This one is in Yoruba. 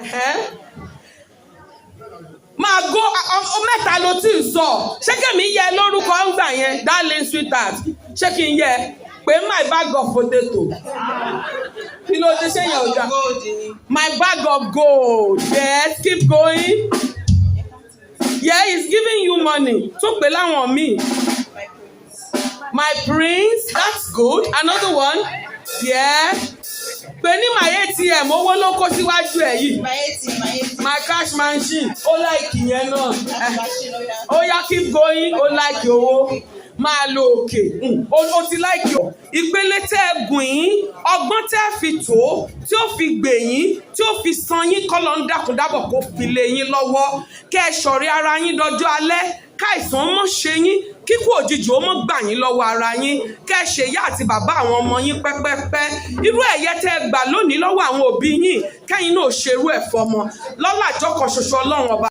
Ẹ̀hẹ́n. Máa go mẹ́ta ló tí ń sọ. Ṣé kèmí yẹ lórúkọ ń gbà yẹn, darling, sweetheart? Ṣé kí n yẹ pé my bag of potato? Kí ló dé? Ṣé yẹn ò dá? Gold ni. My bag of gold, yes. Keep going. Yeah, he's giving you money. Tún pè láwọn míì. My prince, that's good. Another one, yeah. Pè ní my ATM. Owó ló kó síwájú ẹ̀ yìí. My ATM, my ATM. My cash machine. Ó like yẹn náà. Machine, oya. Ó yá, keep going. Ó like owó máa lo òkè. Ó ti like ọ̀. Ìpele tẹ́ ẹ gùn yín, ọgbọ́n tẹ́ ẹ fi tó tí ó fi gbè yín, tí ó fi san yín, kọ́ lọ ń dákun dábọ̀ kó fi lé yín lọ́wọ́, kẹ́ ẹ ṣọ̀rẹ́ ara yín dọjọ́ alẹ́, káìsàn mọ́ ṣe yín, kíkú òjijì ó mọ́ gbà yín lọ́wọ́ ara yín, kẹ́ ẹ ṣe ìyá àti bàbá àwọn ọmọ yín pẹ́pẹ́pẹ́. Irú ẹ̀yẹ tẹ́ ẹ gbà lónìí lọ́wọ́ àwọn òbí yín, kẹ́yìn náà ṣerú ẹ̀ fọmọ lọ́lá àjọkọ̀ ṣoṣo Ọlọ́run Ọba.